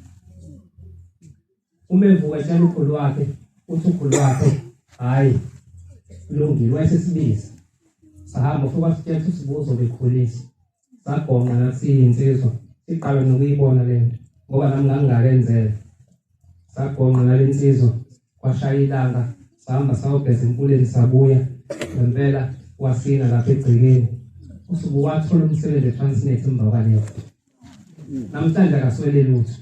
uma evuka etshela ukhulu wakhe uthi ukhulu wakhe hhayi kulungile wayesesibiza sahamba ufike wasitshela ukuthi usibuzo bekhulisa Sagonqa nathi siyinsizwa siqala nokuyibona le nto ngoba nami ngangingakenzela. Sagonqa nale nsizwa kwashaya ilanga sahamba sayogeza emfuleni sabuya ngempela wasina lapha egcekeni. Usuke wathola umsebenzi eTransnet emva kwaleyo. Namhlanje akaswele lutho.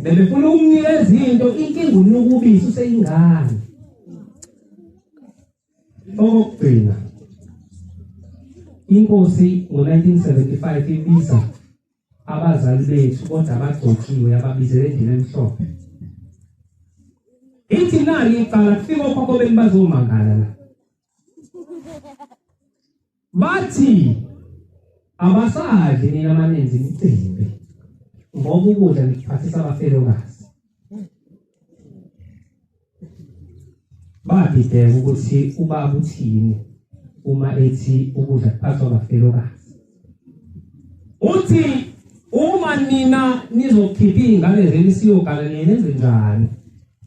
Bebefuna ukumnikeza into inkinga unuka ubisi useyingane. Okokugcina, inkosi ngo-1975 ibiza abazali bethu kodwa abagcotshiwe yababizela endlini emhlophe. Ithi nali icala kufika okhokho benu bazomangala la. Bathi abasadli nina amaninzi imicimbi ngoba ukudla nikuphathisa abafelokazi. Badideka ukuthi ubaba uthini uma ethi ukudla kuphathwa abafelokazi. Uthi uma nina nizokhipha iy'ngane zenu siyogana niye nenze njani?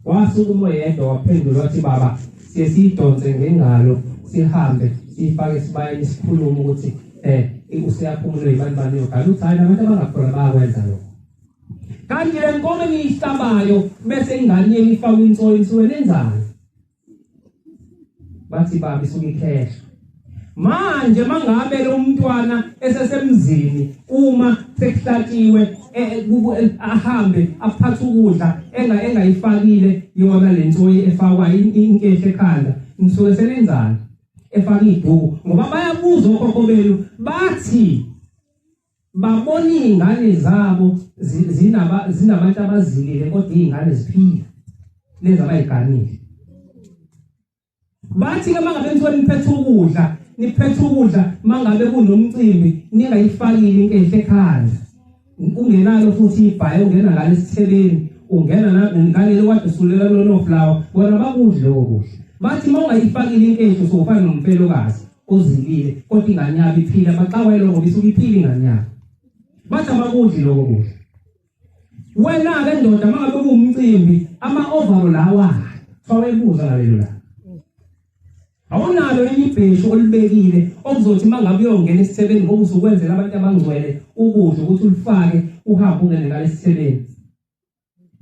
Wasukuma oyedwa waphendula wathi baba siye siyidonse ngengalo sihambe siyifake esibayeni sikhulume ukuthi useyaphumula ibani bani uyogana. Uthi hhayi nabantu abangakhona bayakwenza lokho. Kanti le nkomo eniyihlabayo bese ingane yenu ifakwa insoyi nisuke nenzani? Bathi baba isuke ikhehlwa. Manje mangabe lo mntwana esesemzini uma sekuhlatshiwe ahambe aphathe ukudla engayifakile yona lensoyi efakwa inkehla ekhanda, nisuke senenzani? Efaka iduku, ngoba bayabuza okhokho benu bathi babona iy'ngane zabo zinabantu abazilile kodwa iy'ngane ziphila lezi abayiganile. Bathi ke mangabe nithiwa niphethe ukudla, niphethe ukudla mangabe kunomcimbi ningayifakile inkehla ekhanda, ungenalo futhi ibhayi, ungena ngale esithebeni, ungena ngaleli kade usulela kulona flower, bona bakudle lokho kudla. Bathi uma ungayifakile inkehla usufana nomfelokazi ozilile kodwa ingane yabo iphila, baxakwa yiloko ngoba isuke iphila ingane yabo. Bathi abakudli lokho kudla. Wena-ke ndoda mangabe kuwumcimbi ama-overall lawa fawebuza ngalelo la awunalo yini ibheshu olibekile okuzothi mangabe uyongena esithebeni ngoba usukwenzela abantu abangcwele ukudla ukuthi ulifake uhambe ungene ngalesithebeni.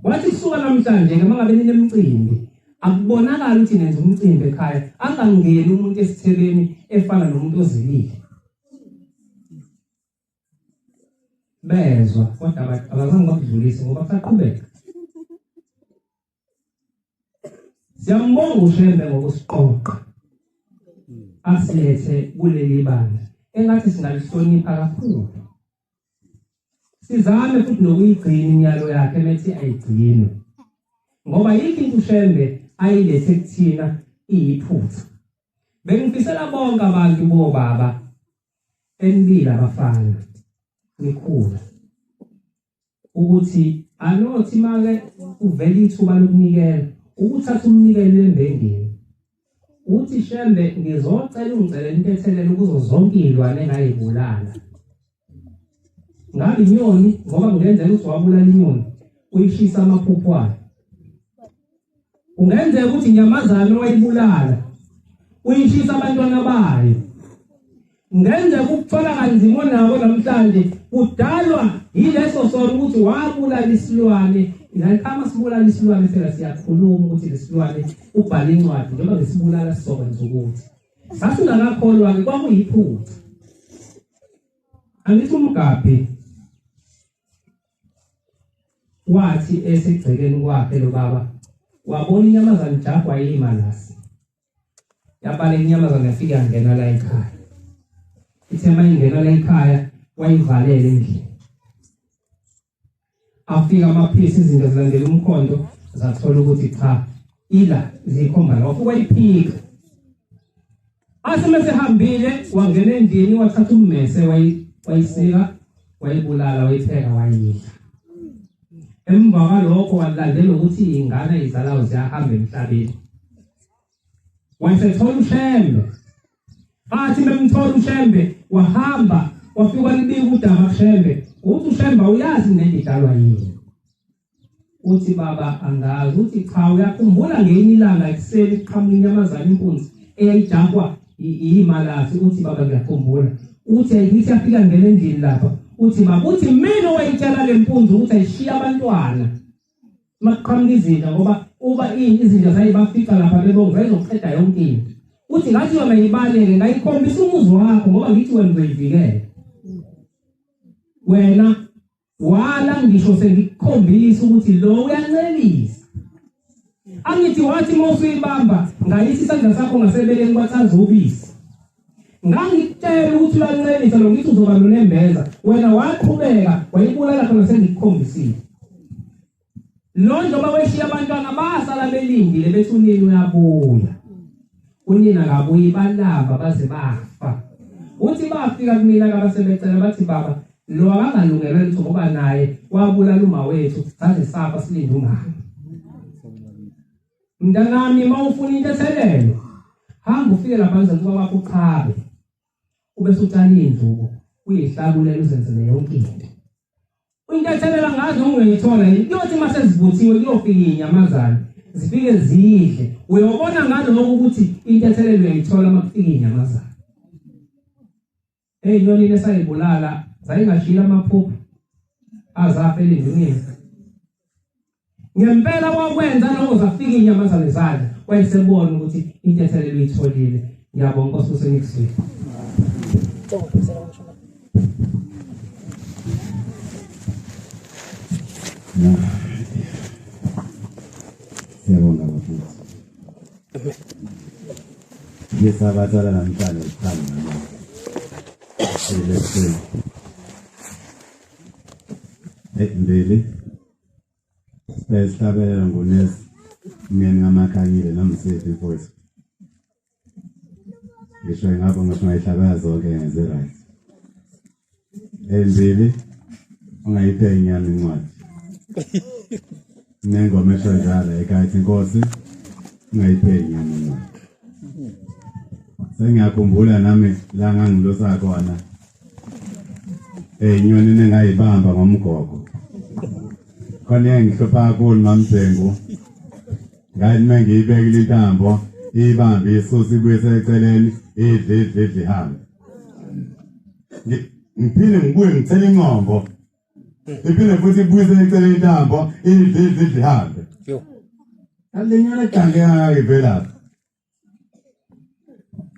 Wathi kusuka namhlanje ke mangabe ninemcimbi akubonakala ukuthi nenza umcimbi ekhaya, angangeni umuntu esithebeni efana nomuntu ozilile. Bezwa kodwa abazange bakudlulise ngoba kusaqhubeka. Siyambonga uShembe ngokusiqoqa asilethe kuleli bandla engathi singalihlonipha kakhulu, sizame futhi nokuyigcina imiyalo yakhe methi ayigcinwe, ngoba yikho into uShembe ayilethe kuthina iyiphutha. Bengifisela bonke abantu bobaba enibila abafana nikhula ukuthi anothi make uvela ithuba lokunikela ukuthatha umnikelo embengeni uthi Shembe ngizocela ungicelela intethelelo kuzo zonke izilwane engayibulala, ngabe inyoni ngoba kungenzeka ukuthi wabulala inyoni uyishisa amaphuphu ayo, kungenzeka ukuthi inyamazane wayibulala uyishisa abantwana bayo, kungenzeka ukuthwala kanzima onako namhlanje kudalwa yileso sono ukuthi wabulala isilwane. Ngalikhama sibulala isilwane phela siyakhuluma ukuthi lesilwane ubhala incwadi njengoba ngesibulala sizokwenza ukuthi sasingakakholwa-ke kwakuyiphutha. Angithi umgabhi wathi esegcekeni kwakhe lo baba wabona inyamazane ijahwa iyimalasi, yabala inyamazane yafika yangena la ekhaya. Ithe uma ingena la ekhaya wayivalela endlini, afika amaphisi izinto zilandela umkhondo zathola ukuthi cha ila zikhomba la, wafika wayiphika. Ase mesehambile wangena endlini wathatha ummese wayisika wayibulala wayipheka wayidla. Emva kwalokho walandela ukuthi iy'ngane ayizalayo ziyahamba emhlabeni. Wayesethola uShembe, athi bemthola uShembe wahamba wafika walibika udaba kuShembe, uthi uShembe awuyazi lento idalwa yini? Uthi baba angazi. Uthi cha uyakhumbula ngelinye ilanga ekuseni kuqhamuka inyamazane impunzi eyayijahwa iyimalasi. Uthi baba ngiyakhumbula. Uthi ayithi yafika ngena endlini lapha. Uthi baba uthi mina owayitshela le mpunzi ukuthi ayishiye abantwana makuqhamuka izinja, ngoba uba izinja zayibafica lapha bebonke zayizoqeda yonke into. Uthi ngathi yona ibaleke ngayikhombisa umuzi wakho ngoba ngithi wena uzoyivikela. Wena wala ngisho sengikukhombisa ukuthi lo uyancelisa. Angithi wathi uma usuyibamba ngayisa isandla sakho ngasebeleni kwathaza ubisi. Ngangikutshela ukuthi uyancelisa lo, ngithi uzoba nonembeza, wena waqhubeka wayibulala khona sengikukhombisile. Lo njengoba weshiya abantwana basala belindile bethi unini uyabuya, unina akabuyi, balamba baze bafa. Uthi bafika kumina kabasebecela bathi baba lo akangalungelwe lutho ngoba naye wabulala uma wethu saze safa silinde umama. Mntanami uma ufuna intethelelo hamba ufike lapha emzansi kwakho uqhabe ube sutshala iy'nduku uyihlakulela uzenzele yonke into. Intethelelo angazi noma ungayithola yini, kuyothi uma sezivuthiwe kuyofika iy'nyamazane zifike zidle, uyobona ngaloko ukuthi intethelelo uyayithola uma kufika iy'nyamazane. Ey'nyonini esayibulala zayingashiyile amaphuphu azafa elindunini. Ngempela wakwenza lokho zafika iy'nyamazane zadla, wayesebona ukuthi intethelelo uyitholile. Ngiyabonga Nkosi usenikuzwile. Siyabonga bafowethu. Ngisabathala namhlanje sihlale nami. Sile. Mbili. Sihlabelelo ngunesi umyeni kaMakhanyile nomsiphi mfowethu. Ngisho ngapho ngisho ngayihlabela zonke ngize-right. Ezimbili ungayiphe inyama incwadi. Nengoma esho njalo ekhaya ithi inkosi ungayiphe inyama incwadi. Sengiyakhumbula nami la ngangilusa khona. Inyoni engayibamba ngomgogo. Khona engihlupha kakhulu mamBhengu. Ngathi uma ngiyibekile intambo ibambe isuse ibuyise eceleni idle idle idle ihambe. Ngiphinde ngibuye ngithele ingqombo. Iphinde futhi ibuyise eceleni intambo idle idle idle ihambe. Kalenyana egange kangaka ivelaphi.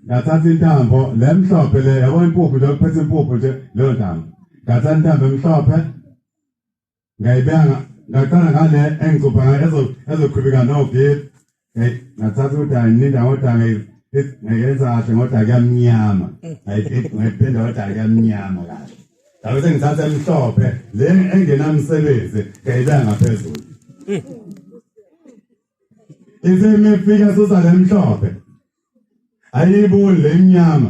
Ngathatha intambo le mhlophe le yabo impuphu nje uphethe impuphu nje leyo ntambo. Ngathatha intambo emhlophe ngayibeka ngaqala ngale engicupha ngayo ezoqhubeka nogesi. Ngathatha udaka ngininda ngodaka ngayenza kahle ngodaka yamnyama. Ngayipenda ngodaka yamnyama kahle. Ngabe sengithatha emhlophe le engenamsebenzi ngayibeka ngaphezulu. Ithe imefika susa lemhlophe. Ayiboni lemnyama.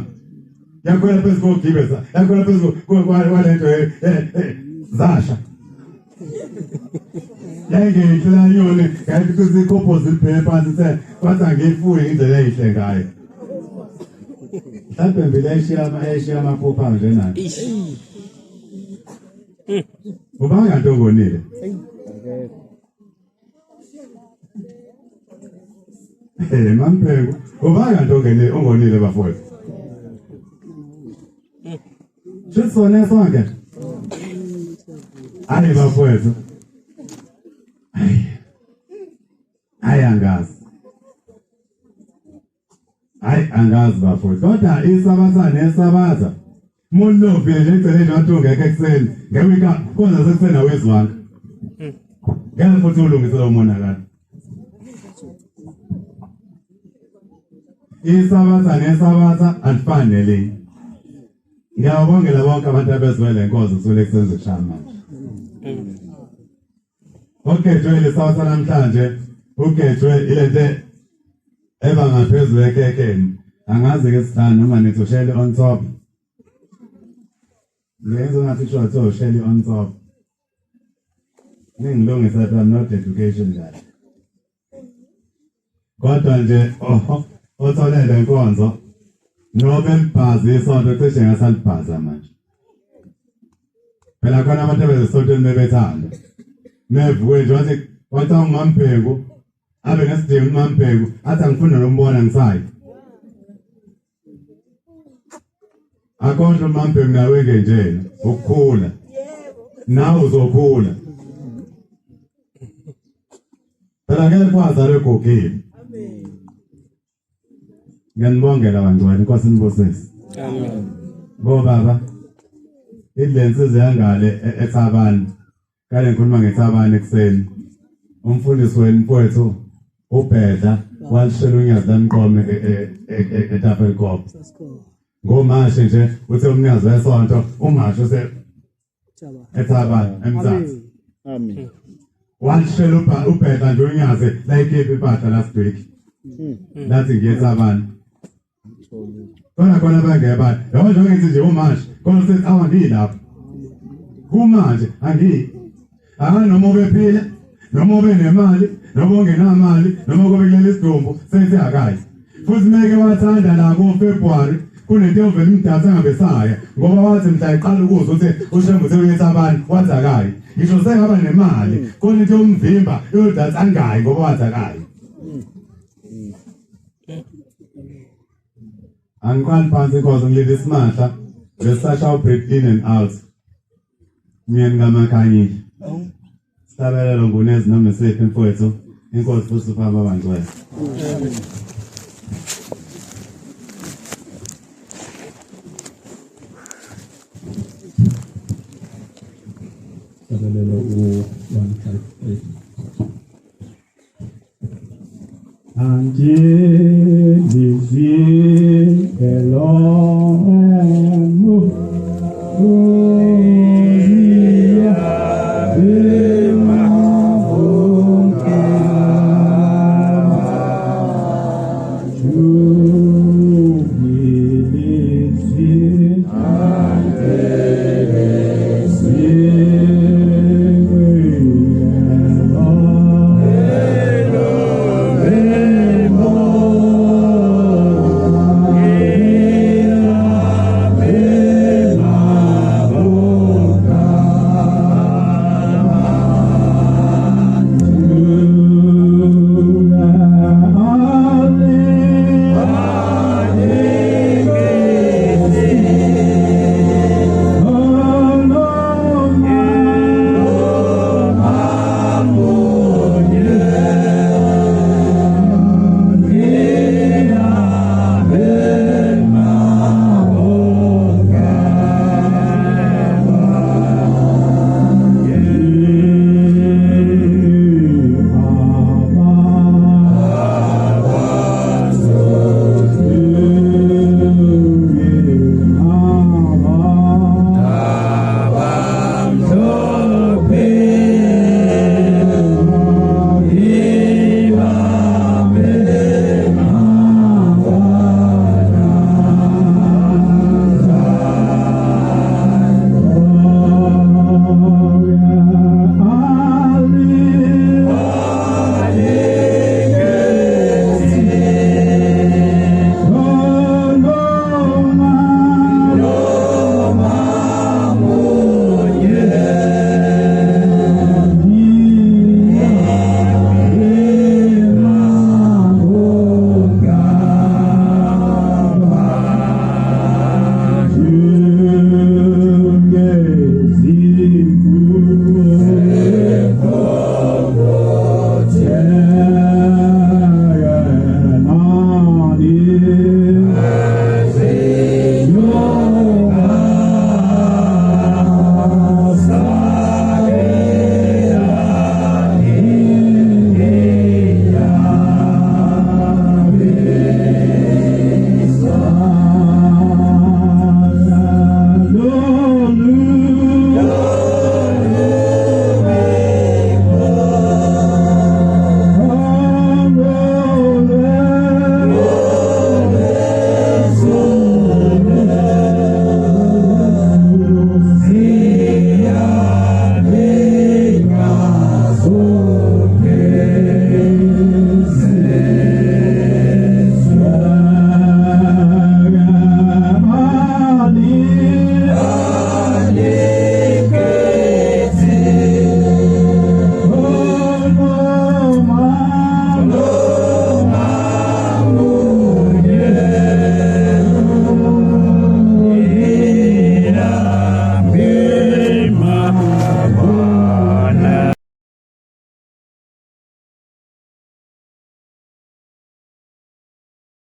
Yakhwela phezu kogibe yakhwela phezu kwalento zasha. Yayingenhle la nyoni yayithi kuzikhophoza libheke phansi se kwathi angiyifuyi indlela enhle ngayo. Mhlawumbe mbili ayishiya amaphupha nje nayo. Ubanga kanti ongonile. Eh mamphengu uba kanti ongene ongonile bafowethu. Sisone sonke. Hayi bafowethu. Hayi. Hayi angazi. Hayi angazi bafowethu. Kodwa isabatha nesabatha. Umuntu lovile nje eceleni wathi ungekho ekuseni. Ngewika kodwa sekuseni awezwanga. Ngeke futhi ulungise lo monakalo. Isabatha nesabatha alifani nelinye. Ngiyabongela bonke abantu abezwe le nkonzo kusukela ekuseni kushaya manje. Ogejwe lesabatha namhlanje ugejwe ilento eba ngaphezulu ekekeni. Angazi ke sihlanu noma nithi ushele on top. Ngenza ngathi kusho kuthiwa ushele on top. Ningilungisa I'm not education kahle. Kodwa nje oh othole le nkonzo nobe libhazi isonto cishe ngasalibhaza manje. Phela khona abantu abezesontweni bebethanda. Mevuke nje wathi wathi awumambhengu abe nesidingo umambhengu athi angifuni nokumbona ngisayi. Akondla umambhengu nawe ngenjena ukukhula. Nawe uzokhula. Phela ngeke kwazi alegugile. Ngiyanibongela bangcwele inkosi inibusise. Amen. Bo baba idlensizwe yangale eThabani. Kade ngikhuluma ngeThabani ekuseni. Umfundisi wenu mfowethu uBhedla walishela unyazi lamqome eTafelkop. Ngomashi nje uthe umnikazi wesonto umasho use eThabani eMthatha. Amen. Walishela uBhedla nje unyazi layikhipha impahla last week. Lathi ngiyethabani. Khona khona bangeba. Yabo nje ngithi nje umanje, khona sethi awa ngilapha. Kumanje angiyi. Ah noma ubephila, noma ube nemali, noma ungenamali, noma kube kuleli sidumbu, sethi akayi. Futhi meke wathanda la ku February kunento yovela imdatha angabe saya ngoba wathi mhla eqala ukuzwa ukuthi uShembe uthe uyetha abantu wathi akayi. Ngisho sengaba nemali, khona into yomvimba yodatha angayi ngoba wathi akayi. Angiqali phansi inkosi ngilinde isimahla besasha break in and out. Myeni kaMakhanyile. Sihlabelelo ngunezi noma isiphi mfowethu. Inkosi futhi ufamba bangcwele. Sihlabelelo u-153. Angelizwi Elohemu Uzia Bimavunka